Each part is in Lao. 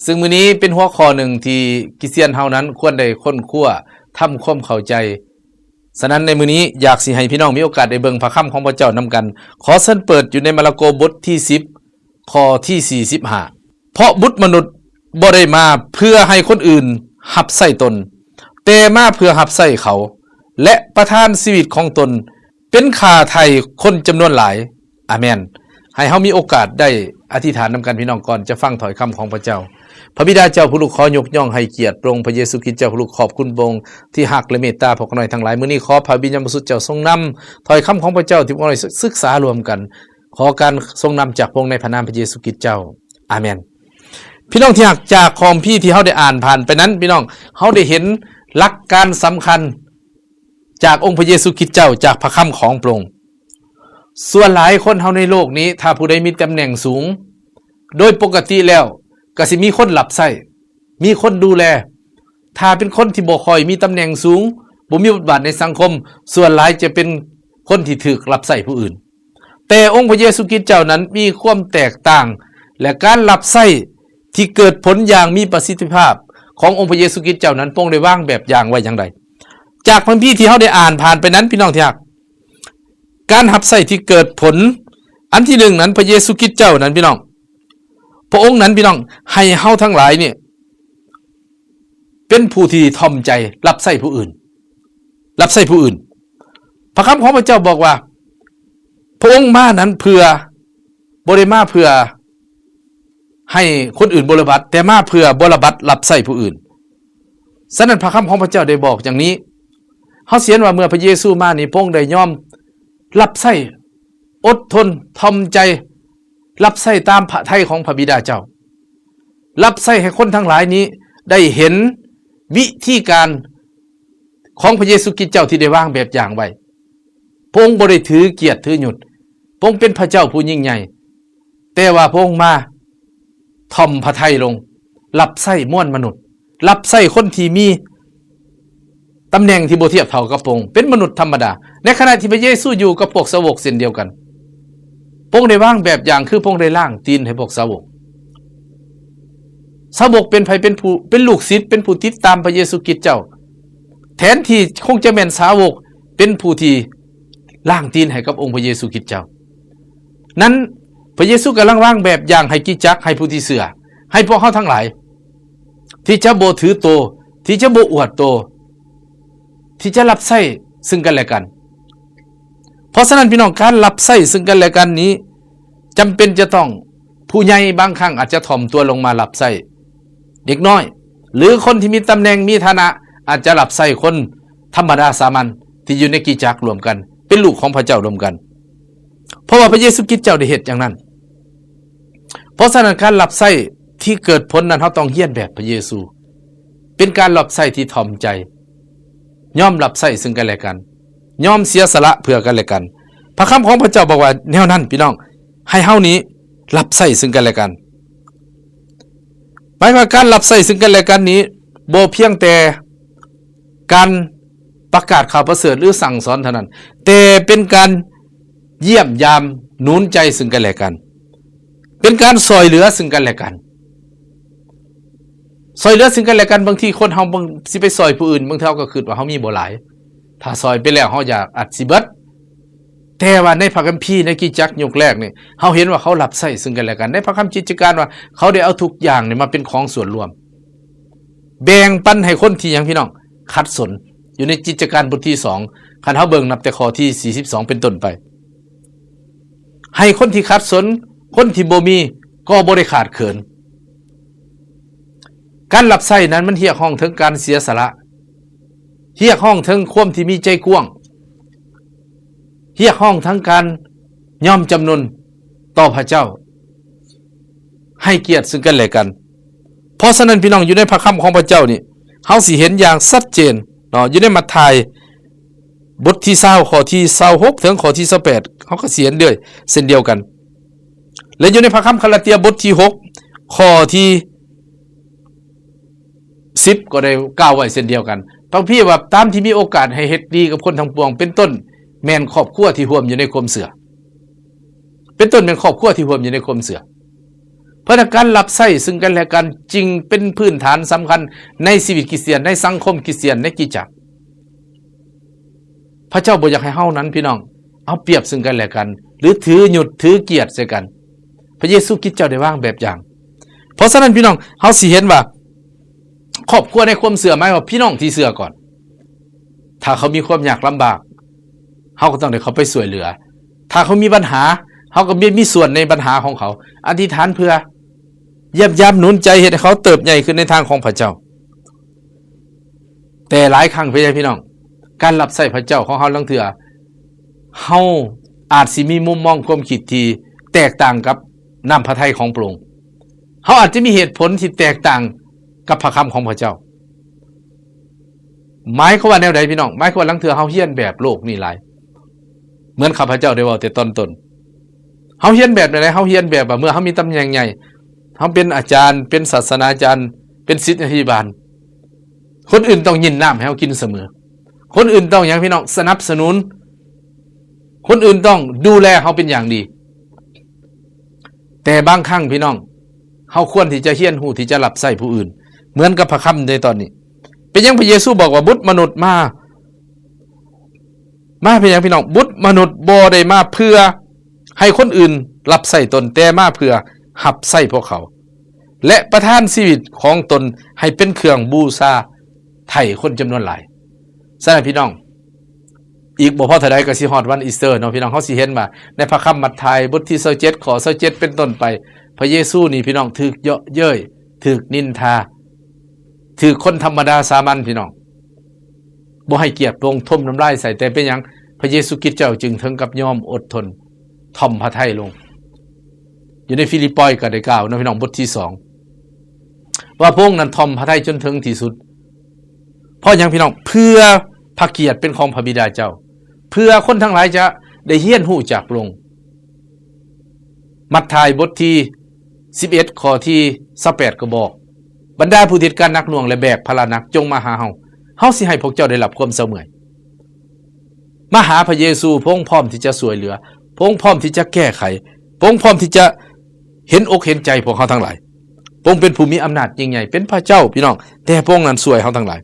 ຊຶ່ງມື້ນີ້ເປັນຫົວຂໍ້ໜຶ່ງທີ່ຄຣິສຕຽນເຮົານັ້ນຄວນໄດ້ຄົ້ນຄວ້າ ທຳຄວາມເຂົ້າໃຈ. ສະນັ້ນໃນມື້ນີ້ຢາກຊິໃຫ້ພີ່ນ້ອງມີໂອກາດໄດ້ເບິ່ງພະຄຳຂອງພະເຈົ້ານຳກັນ. ຂໍເຊີນເປີດຢູ່ໃນມາລະໂກບົດທີສິບ ຂໍ້ທີສີ່ສິບຫ້າ ເພາະບຸດມະນຸດບໍ່ໄດ້ມາເພື່ອໃຫ້ຄົນອື່ນຮັບໃຊ້ຕົນ, ແຕ່ມາເພື່ອຮັບໃຊ້ເຂົາ ແລະ ປະທານຊີວິດຂອງຕົນເປັນຄ່າໄຖ່ຄົນຈຳນວນຫຼາຍ. ອາເມນ. ໃຫ້ເຮົາມີໂອກາດໄດ້ອະທິຖານນຳກັນ ພີ່ນ້ອງ, ກ່ອນຈະຟັງຖ້ອຍຄຳຂອງພະເຈົ້າ. ພະບິດາເຈົ້າ, ພວກລູກຂໍຍົກຍ້ອງໃຫ້ກຽດພະອົງພະເຢຊູຄຣິສເຈົ້າ, ພວກລູກຂອບຄຸນພະອົງທີ່ຮັກ ແລະ ເມດຕາພວກຂ້ານ້ອຍທັງຫຼາຍ. ມື້ນີ້ຂໍພະວິນຍານບໍລິສຸດເຈົ້າຊົງນຳຖ້ອຍຄຳຂອງພະເຈົ້າທີ່ພວກຂ້ານ້ອຍສຶກສາຮ່ວມກັນ. ຂໍການຊົງນຳຈາກພະອົງໃນພະນາມພະເຢຊູຄຣິສເຈົ້າ. ອາເມນ. ພີ່ນ້ອງທີ່ຮັກ, ຈາກຄຳພີທີ່ເຮົາໄດ້ອ່ານຜ່ານໄປນັ້ນ, ພີ່ນ້ອງ, ເຮົາໄດ້ເຫັນຫຼັກການສຳຄັນຈາກອົງພະເຢຊູຄຣິສເຈົ້າ, ຈາກພະຄຳຂອງພະອົງ. ສ່ວນຫຼາຍຄົນເຮົາໃນໂລກນີ້, ຖ້າຜູ້ໃດມີຕຳແໜ່ງສູງ, ໂດຍປົກກະຕິແລ້ວກໍຊິມີຄົນຮັບໃຊ້, ມີຄົນດູແລ. ຖ້າເປັນຄົນທີ່ບໍ່ຄ່ອຍມີຕຳແໜ່ງສູງ, ບໍ່ມີບົດບາດໃນສັງຄົມ, ສ່ວນຫຼາຍຈະເປັນຄົນທີ່ຖືກຮັບໃຊ້ຜູ້ອື່ນ. ແຕ່ອົງພະເຢຊູຄຣິສເຈົ້ານັ້ນມີຄວາມແຕກຕ່າງ ແລະ ການຮັບໃຊ້ທີ່ເກີດຜົນຢ່າງມີປະສິດທິພາບຂອງອົງພະເຢຊູຄຣິສເຈົ້ານັ້ນ ພະອົງໄດ້ວາງແບບຢ່າງໄວ້ຢ່າງໃດ? ຈາກຄຳພີທີ່ເຮົາໄດ້ອ່ານຜ່ານໄປນັ້ນ ພີ່ນ້ອງທີ່ຮັກ, ການຮັບໃຊ້ທີ່ເກີດຜົນອັນທີໜຶ່ງນັ້ນ ພະເຢຊູຄຣິສເຈົ້ານັ້ນ ພີ່ນ້ອງ, ພະອົງນັ້ນ ພີ່ນ້ອງ, ໃຫ້ເຮົາທັງຫຼາຍນີ້ ເປັນຜູ້ທີ່ຖ່ອມໃຈຮັບໃຊ້ຜູ້ອື່ນ, ຮັບໃຊ້ຜູ້ອື່ນ. ພະຄຳຂອງພະເຈົ້າບອກວ່າ ພະອົງມານັ້ນເພື່ອ, ບໍ່ໄດ້ມາເພື່ອໃຫ້ຄົນອື່ນບົວລະບັດ, ແຕ່ມາເພື່ອບົວລະບັດຮັບໃຊ້ຜູ້ອື່ນ. ສະນັ້ນພະຄຳຂອງພະເຈົ້າໄດ້ບອກຢ່າງນີ້. ເຮົາຊິເຫັນວ່າເມື່ອພະເຢຊູມານີ້ ພະອົງໄດ້ຍອມຮັບໃຊ້, ອົດທົນ, ຖ່ອມໃຈ, ຮັບໃຊ້ຕາມພະໄທຂອງພະບິດາເຈົ້າ, ຮັບໃຊ້ໃຫ້ຄົນທັງຫຼາຍນີ້ໄດ້ເຫັນວິທີການຂອງພະເຢຊູຄຣິສເຈົ້າທີ່ໄດ້ວາງແບບຢ່າງໄວ້. ພະອົງບໍ່ໄດ້ຖືກຽດຖືຍົດ, ພະອົງເປັນພະເຈົ້າຜູ້ຍິ່ງໃຫຍ່, ແຕ່ວ່າພະອົງມາຖ່ອມພະໄທລົງ, ຮັບໃຊ້ມວນມະນຸດ, ຮັບໃຊ້ຄົນທີ່ມີ ຕຳແໜ່ງທີ່ບໍ່ທຽບເທົ່າກັບພະອົງ, ເປັນມະນຸດທຳມະດາ. ໃນຂະນະທີ່ພະເຢຊູຢູ່ກັບພວກສາວົກເຊັ່ນດຽວກັນ, ພະອົງໄດ້ວາງແບບຢ່າງ, ຄືພະອົງໄດ້ລ້າງຕີນໃຫ້ພວກສາວົກ. ສາວົກເປັນໃຜ? ເປັນຜູ້, ເປັນລູກສິດ, ເປັນຜູ້ຕິດຕາມພະເຢຊູຄຣິສເຈົ້າ. ແທນທີ່ຄົງຈະແມ່ນສາວົກ, ເປັນຜູ້ທີ່ລ້າງຕີນໃຫ້ກັບອົງພະເຢຊູຄຣິສເຈົ້າ. ນັ້ນ ພະເຢຊູກຳລັງວາງແບບຢ່າງໃຫ້ຄຣິສຕະຈັກ, ໃຫ້ຜູ້ທີ່ເຊື່ອ, ໃຫ້ພວກເຮົາທັງຫຼາຍ ທີ່ຈະບໍ່ຖືໂຕ, ທີ່ຈະບໍ່ອວດໂຕ, ທີ່ຈະຮັບໃຊ້ເຊິ່ງກັນແລະກັນ. ເພາະສະນັ້ນ ພີ່ນ້ອງ, ການຮັບໃຊ້ເຊິ່ງກັນແລະກັນນີ້ ຈຳເປັນຈະຕ້ອງ, ຜູ້ໃຫຍ່ບາງຄັ້ງອາດຈະຖ່ອມຕົວລົງມາຮັບໃຊ້ເດັກນ້ອຍ, ຫຼື ຄົນທີ່ມີຕຳແໜ່ງ, ມີຖານະ, ອາດຈະຮັບໃຊ້ຄົນທຳມະດາສາມັນທີ່ຢູ່ໃນຄຣິສຕະຈັກຮ່ວມກັນ, ເປັນລູກຂອງພະເຈົ້າຮ່ວມກັນ. ເພາະວ່າພະເຢຊູຄຣິສເຈົ້າໄດ້ເຮັດຢ່າງນັ້ນ. ເພາະສະນັ້ນ ການຮັບໃຊ້ທີ່ເກີດຜົນນັ້ນ ເຮົາຕ້ອງຮຽນແບບພະເຢຊູ, ເປັນການຮັບໃຊ້ທີ່ຖ່ອມໃຈ, ຍອມຮັບໃຊ້ເຊິ່ງກັນແລະກັນ, ຍອມເສຍສະຫຼະເພື່ອກັນແລະກັນ. ພະຄຳຂອງພະເຈົ້າບອກວ່າແນວນັ້ນ, ພີ່ນ້ອງ, ໃຫ້ເຮົານີ້ຮັບໃຊ້ເຊິ່ງກັນແລະກັນ. ໝາຍວ່າການຮັບໃຊ້ເຊິ່ງກັນແລະກັນນີ້ ບໍ່ພຽງແຕ່ການປະກາດຂ່າວປະເສີດ ຫຼື ສັ່ງສອນເທົ່ານັ້ນ, ແຕ່ເປັນການຢ້ຽມຢາມໜູນໃຈເຊິ່ງກັນແລະກັນ, ເປັນການຊ່ອຍເຫຼືອເຊິ່ງກັນແລະກັນ. ຊ່ອຍເຫຼືອເຊິ່ງກັນແລະກັນ, ບາງທີຄົນເຮົາ ບາງ ຊິໄປຊ່ອຍຜູ້ອື່ນ, ບາງເທື່ອເຮົາກໍຄິດວ່າເຮົາມີບໍ່ຫຼາຍ, ຖ້າຊ່ອຍໄປແລ້ວເຮົາຢາກອາດຊິເບິດ. ແຕ່ວ່າໃນພະຄຳພີ ໃນຄຣິສຕະຈັກຍຸກແລກນີ້ ເຮົາເຫັນວ່າເຂົາຮັບໃຊ້ເຊິ່ງກັນແລະກັນ. ໃນພະຄຳກິດຈະການວ່າ ເຂົາໄດ້ເອົາທຸກຢ່າງນີ້ມາເປັນຂອງສ່ວນລວມ, ແບ່ງປັນໃຫ້ຄົນທີ່ຫຍັງ ພີ່ນ້ອງ? ຂັດສົນ. ຢູ່ໃນກິດຈະການບົດທີສອງ, ຄັນເຮົາເບິ່ງນັບແຕ່ຂໍ້ທີສີ່ສິບສອງເປັນຕົ້ນໄປ, ໃຫ້ຄົນທີ່ຂັດສົນ, ຄົນທີ່ບໍ່ມີກໍບໍ່ໄດ້ຂາດເຂີນ. ການຮັບໃຊ້ນັ້ນ ມັນຮຽກຮ້ອງເຖິງການເສຍສະຫຼະ, ຮຽກຮ້ອງເຖິງຄວາມທີ່ມີໃຈກວ້າງ, ຮຽກຮ້ອງທັງການຍອມຈຳນົນຕໍ່ພະເຈົ້າ, ໃຫ້ກຽດເຊິ່ງກັນແລະກັນ. ເພາະສະນັ້ນ ພີ່ນ້ອງ, ຢູ່ໃນພະຄຳຂອງພະເຈົ້ານີ້ ເຮົາຊິເຫັນຢ່າງຊັດເຈນເນາະ, ຢູ່ໃນມັດທາຍ ບົດທີຊາວ ຂໍ້ທີຊາວຫົກ ເຖິງຂໍ້ທີຊາວແປດ ເຮົາກໍຊິເຫັນເລື້ອຍເຊັ່ນດຽວກັນ. ແລະ ຢູ່ໃນພະຄຳກາລາເຕຍ ບົດທີຫົກ ຂໍ້ທີສິບ ກໍໄດ້ກ່າວໄວ້ເຊັ່ນດຽວກັນ. ພະຄຳພີວ່າ ຕາມທີ່ມີໂອກາດໃຫ້ເຮັດດີກັບຄົນທັງປວງ, ເປັນຕົ້ນແມ່ນຄອບຄົວທີ່ຮ່ວມຢູ່ໃນຄວາມເຊື່ອ, ເປັນຕົ້ນແມ່ນຄອບຄົວທີ່ຮ່ວມຢູ່ໃນຄວາມເຊື່ອ. ພາະນັ້ນ ການຮັບໃຊ້ຊຶ່ງກັນແລະກັນຈຶ່ງເປັນພື້ນຖານສຳຄັນໃນຊີວິດຄຣິສຕຽນ, ໃນສັງຄົມຄຣິສຕຽນ, ໃນຄຣິສຕະຈັກ. ພະເຈົ້າບໍ່ຢາກໃຫ້ເຮົານັ້ນ ພີ່ນ້ອງ ເອົາປຽບຊຶ່ງກັນແລະກັນ ຫຼື ຖືຫຍຸດຖືກຽດໃສ່ກັນ. ພະເຢຊູຄຣິສເຈົ້າໄດ້ວາງແບບຢ່າງ. ເພາະສະນັ້ນ ພີ່ນ້ອງ, ເຮົາຊິເຫັນວ່າ ຄອບຄົວໃນຄວາມເຊື່ອ ໝາຍວ່າພີ່ນ້ອງທີ່ເຊື່ອກ່ອນ. ຖ້າເຂົາມີຄວາມຍາກລຳບາກ ເຮົາກໍຕ້ອງໄດ້ເຂົ້າໄປຊ່ວຍເຫຼືອ. ຖ້າເຂົາມີບັນຫາ ເຮົາກໍມີ ມີສ່ວນໃນບັນຫາຂອງເຂົາ. ອະທິຖານເພື່ອ ຢ້ຽມຢາມໜູນໃຈ ເຮັດໃຫ້ເຂົາເຕີບໃຫຍ່ຂຶ້ນໃນທາງຂອງພະເຈົ້າ. ແຕ່ຫຼາຍຄັ້ງ ເປັນຫຍັງ ພີ່ນ້ອງ, ການຮັບໃຊ້ພະເຈົ້າຂອງເຮົາ ລາງເທື່ອເຮົາອາດຊິມີມຸມມອງຄວາມຄິດທີ່ແຕກຕ່າງກັບນ້ຳພະໄທຂອງພະອົງ. ເຮົາອາດຈະມີເຫດຜົນທີ່ແຕກຕ່າງກັບພະຄຳຂອງພະເຈົ້າ. ໝາຍຄວາມວ່າແນວໃດ ພີ່ນ້ອງ? ໝາຍຄວາມວ່າລາງເທື່ອເຮົາຮຽນແບບໂລກນີ້ຫຼາຍ. ເໝືອນຂ້າພະເຈົ້າໄດ້ເວົ້າແຕ່ຕອນຕົ້ນ, ເຮົາຮຽນແບບໃດ? ເຮົາຮຽນແບບວ່າເມື່ອເຮົາມີຕຳແໜ່ງໃຫຍ່, ເຮົາເປັນອາຈານ, ເປັນສາສະໜາຈານ, ເປັນສິດຍາພິບານ, ຄົນອື່ນຕ້ອງຍິນນ້ຳໃຫ້ເຮົາກິນສະເໝີ. ຄົນອື່ນຕ້ອງຫຍັງ ພີ່ນ້ອງ? ສະໜັບສະໜູນ. ຄົນອື່ນຕ້ອງດູແລເຮົາເປັນຢ່າງດີ. ແຕ່ບາງຄັ້ງ ພີ່ນ້ອງ, ເຮົາຄວນທີ່ຈະຮຽນຮູ້ທີ່ຈະຮັບໃຊ້ຜູ້ອື່ນ ເໝືອນກັບພະຄຳໃນຕອນນີ້. ເປັນຫຍັງພະເຢຊູບອກວ່າ ບຸດມະນຸດມາ ມາເປັນຫຍັງ ພີ່ນ້ອງ? ບຸດມະນຸດບໍ່ໄດ້ມາເພື່ອໃຫ້ຄົນອື່ນຮັບໃຊ້ຕົນ, ແຕ່ມາເພື່ອຮັບໃຊ້ພວກເຂົາ ແລະ ປະທານຊີວິດຂອງຕົນໃຫ້ເປັນເຄື່ອງບູຊາໄຖ່ຄົນຈຳນວນຫຼາຍ. ສະນັ້ນ ພີ່ນ້ອງ, ອີກບໍ່ພໍເທົ່າໃດກໍຊິຮອດວັນອີສເຕີເນາະ ພີ່ນ້ອງ. ເຮົາຊິເຫັນວ່າໃນພະຄຳມັດທາຍ ບົດທີຊາວເຈັດ ຂໍ້ຊາວເຈັດເປັນຕົ້ນໄປ, ພະເຢຊູນີ້ ພີ່ນ້ອງ, ຖືກເຍາະເຍີ້ຍ, ຖືກນິນທາ, ຖືກຄົນທຳມະດາສາມັນ ພີ່ນ້ອງ ບໍ່ໃຫ້ກຽດພະອົງ, ຖົ່ມນ້ຳລາຍໃສ່. ແຕ່ເປັນຫຍັງ ພະເຢຊູຄຣິສເຈົ້າຈຶ່ງເຖິງກັບຍອມອົດທົນ, ຖ່ອມພະໄທລົງ? ຢູ່ໃນຟີລິບປອຍກໍໄດ້ກ່າວເນາະ ພີ່ນ້ອງ, ບົດທີສອງ ວ່າພະອົງນັ້ນຖ່ອມພະໄທຈົນເຖິງທີ່ສຸດ. ເພາະຫຍັງ ພີ່ນ້ອງ? ເພື່ອພະກຽດເປັນຂອງພະບິດາເຈົ້າ, ເພື່ອຄົນທັງຫຼາຍຈະໄດ້ຮຽນຮູ້ຈາກພະອົງ. ມັດທາຍບົດທີສິບເອັດ ຂໍ້ທີຊາວແປດກໍບອກ, ບັນດາຜູ້ທີ່ເຮັດການໜັກໜ່ວງ ແລະ ແບກພາລະໜັກ ຈົ່ງມາຫາເຮົາ, ເຮົາຊິໃຫ້ພວກເຈົ້າໄດ້ຮັບຄວາມເຊົາເມື່ອຍ. ມາຫາພະເຢຊູ, ພະອົງພ້ອມທີ່ຈະຊ່ວຍເຫຼືອ, ພະອົງພ້ອມທີ່ຈະແກ້ໄຂ, ພະອົງພ້ອມທີ່ຈະເຫັນອົກເຫັນໃຈພວກເຮົາທັງຫຼາຍ. ພະອົງເປັນຜູ້ມີອຳນາດຍິ່ງໃຫຍ່, ເປັນພະເຈົ້າ ພີ່ນ້ອງ, ແຕ່ພະອົງນັ້ນຊ່ວຍເຮົາທັງຫຼາຍ.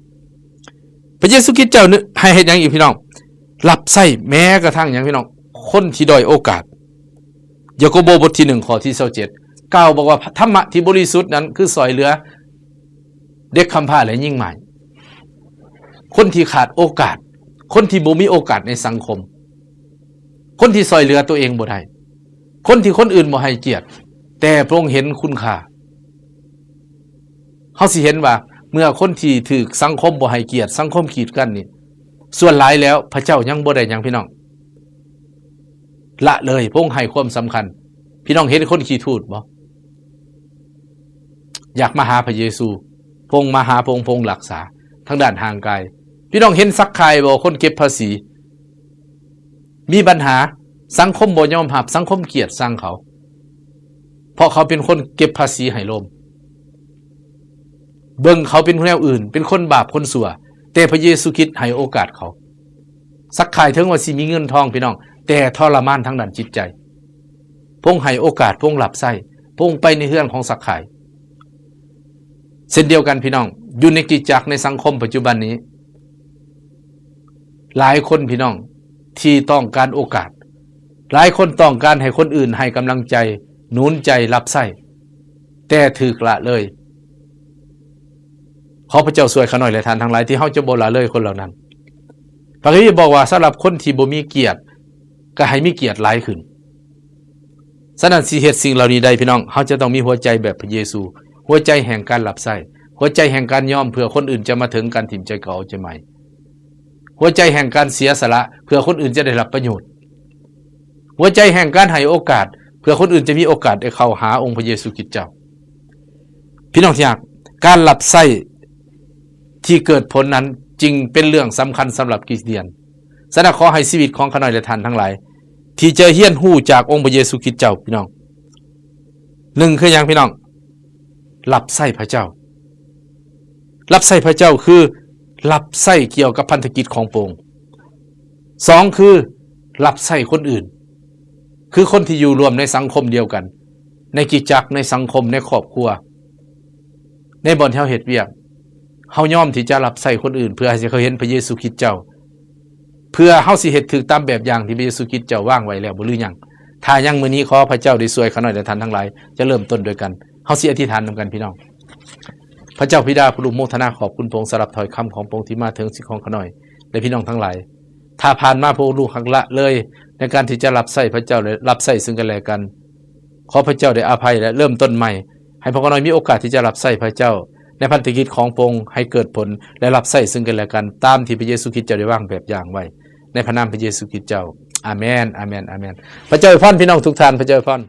ພະເຢຊູຄຣິສເຈົ້າໃຫ້ເຮັດຫຍັງອີກ ພີ່ນ້ອງ? ຮັບໃຊ້ແມ້ກະທັ່ງຫຍັງ ພີ່ນ້ອງ? ຄົນທີ່ດ້ອຍໂອກາດ. ຢາໂກໂບບົດທີໜຶ່ງ ຂໍ້ທີຊາວເຈັດ ກ່າວບອກວ່າ ທຳມະທີ່ບໍລິສຸດນັ້ນຄືຊ່ອຍເຫຼືອເດັກກຳພ້າ ແລະ ຍິງໝ້າຍ, ຄົນທີ່ຂາດໂອກາດ, ຄົນທີ່ບໍ່ມີໂອກາດໃນສັງຄົມ, ຄົນທີ່ຊ່ອຍເຫຼືອຕົວເອງບໍ່ໄດ້, ຄົນທີ່ຄົນອື່ນບໍ່ໃຫ້ກຽດ, ແຕ່ພະອົງເຫັນຄຸນຄ່າ. ເຮົາຊິເຫັນວ່າເມື່ອຄົນທີ່ຖືກສັງຄົມບໍ່ໃຫ້ກຽດ, ສັງຄົມກີດກັນນີ້, ສ່ວນຫຼາຍແລ້ວພະເຈົ້າຍັງບໍ່ໄດ້ຫຍັງ ພີ່ນ້ອງ, ລະເລີຍ, ພະອົງໃຫ້ຄວາມສຳຄັນ. ພີ່ນ້ອງເຫັນຄົນຂີ້ທູດບໍ່? ຢາກມາຫາພະເຢຊູ, ພະອົງມາຫາ, ພະອົງ, ພະອົງຮັກສາທາງດ້ານຮ່າງກາຍ. ພີ່ນ້ອງເຫັນສັກຄາຍບໍ່? ຄົນເກັບພາສີ ມີບັນຫາ, ສັງຄົມບໍ່ຍອມຮັບ, ສັງຄົມກຽດຊັງເຂົາ ເພາະເຂົາເປັນຄົນເກັບພາສີໃຫ້ໂລມ, ເບິ່ງເຂົາເປັນແນວອື່ນ, ເປັນຄົນບາບຄົນຊົ່ວ, ແຕ່ພະເຢຊູຄຣິສໃຫ້ໂອກາດເຂົາ. ສັກຄາຍເຖິງວ່າຊິມີເງິນທອງ ພີ່ນ້ອງ, ແຕ່ທໍລະມານທາງດ້ານຈິດໃຈ. ພະອົງໃຫ້ໂອກາດ, ພະອົງຮັບໃຊ້, ພະອົງໄປໃນເຮືອນຂອງສັກຄາຍ. ເຊັ່ນດຽວກັນ ພີ່ນ້ອງ, ຢູ່ໃນຄຣິສຕະຈັກ, ໃນສັງຄົມປັດຈຸບັນນີ້, ຫຼາຍຄົນ ພີ່ນ້ອງ ທີ່ຕ້ອງການໂອກາດ, ຫຼາຍຄົນຕ້ອງການໃຫ້ຄົນອື່ນໃຫ້ກຳລັງໃຈ, ໜູນໃຈ, ຮັບໃຊ້, ແຕ່ຖືກລະເລີຍ. ຂໍພະເຈົ້າຊ່ວຍຂ້ານ້ອຍ ແລະ ທ່ານທັງຫຼາຍ ທີ່ເຮົາຈະບໍ່ລະເລີຍຄົນເຫຼົ່ານັ້ນ. ພະຄຣິສຕ໌ບອກວ່າ ສຳລັບຄົນທີ່ບໍ່ມີກຽດ ກໍໃຫ້ມີກຽດຫຼາຍຂຶ້ນ. ສະນັ້ນ ຊິເຮັດສິ່ງເຫຼົ່ານີ້ໄດ້ ພີ່ນ້ອງ, ເຮົາຈະຕ້ອງມີຫົວໃຈແບບພະເຢຊູ, ຫົວໃຈແຫ່ງການຮັບໃຊ້, ຫົວໃຈແຫ່ງການຍອມເພື່ອຄົນອື່ນຈະມາເຖິງການຖິ້ມໃຈເກົ່າເອົາໃຈໃໝ່, ຫົວໃຈແຫ່ງການເສຍສະຫຼະເພື່ອຄົນອື່ນຈະໄດ້ຮັບປະໂຫຍດ, ຫົວໃຈແຫ່ງການໃຫ້ໂອກາດເພື່ອຄົນອື່ນຈະມີໂອກາດໄດ້ເຂົ້າຫາອົງພະເຢຊູຄຣິສເຈົ້າ. ພີ່ນ້ອງທີ່ຮັກ, ການຮັບໃຊ້ທີ່ເກີດຜົນນັ້ນຈຶ່ງເປັນເລື່ອງສຳຄັນສຳລັບຄຣິສຕຽນ. ສະນັ້ນ ຂໍໃຫ້ຊີວິດຂອງຂ້ານ້ອຍ ແລະ ທ່ານທັງຫຼາຍ ທີ່ຈະຮຽນຮູ້ຈາກອົງພະເຢຊູຄຣິສເຈົ້າ ພີ່ນ້ອງ, ໜຶ່ງຄືຫຍັງ ພີ່ນ້ອງ? ຮັບໃຊ້ພະເຈົ້າ. ຮັບໃຊ້ພະເຈົ້າຄືຮັບໃຊ້ກ່ຽວກັບພັນທະກິດຂອງພະອົງ. ສອງ ຄືຮັບໃຊ້ຄົນອື່ນ, ຄືຄົນທີ່ຢູ່ຮ່ວມໃນສັງຄົມດຽວກັນ, ในกิจจักร ในสังคม ในครอบครัว ในบ่อนที่เฮาเฮ็ดเวียก เฮายอมที่จะรับใช้คนอื่น เพื่อให้เขาเห็นพระเยซูคริสต์เจ้า เพื่อเฮาสิเฮ็ดถูกตามแบบอย่างที่พระเยซูคริสต์เจ้าวางไว้แล้วบ่หรือยัง? ถ้ายัง มื้อนี้ขอพระเจ้าได้ช่วยข้าน้อยและท่านทั้งหลาย จะเริ่มต้นด้วยกัน เฮาสิอธิษฐานนำกันพี่น้อง พระเจ้าบิดาผู้ลูกโมทนาขอบคุณพระองค์สำหรับถ้อยคำของพระองค์ที่มาถึงชีวิตของข้าน้อยและพี่น้องทั้งหลาย ถ้าผ่านมาพระองค์ลูกหักละเลยในการที่จะรับใช้พระเจ้าและรับใช้ซึ่งกันและกัน ขอพระเจ้าได้อภัยและเริ่มต้นใหม่ ให้พวกข้าน้อยมีโอกาสที่จะรับใช้พระเจ้า ในพันธกิจของพระองค์ให้เกิดผล และรับใช้ซึ่งกันและกัน ตามที่พระเยซูคริสต์เจ้าได้วางแบบอย่างไว้ ในพระนามพระเยซูคริสต์เจ้า อาเมน อาเมน อาเมน พระเจ้าอวยพรพี่น้องทุกท่าน พระเจ้าอวยพร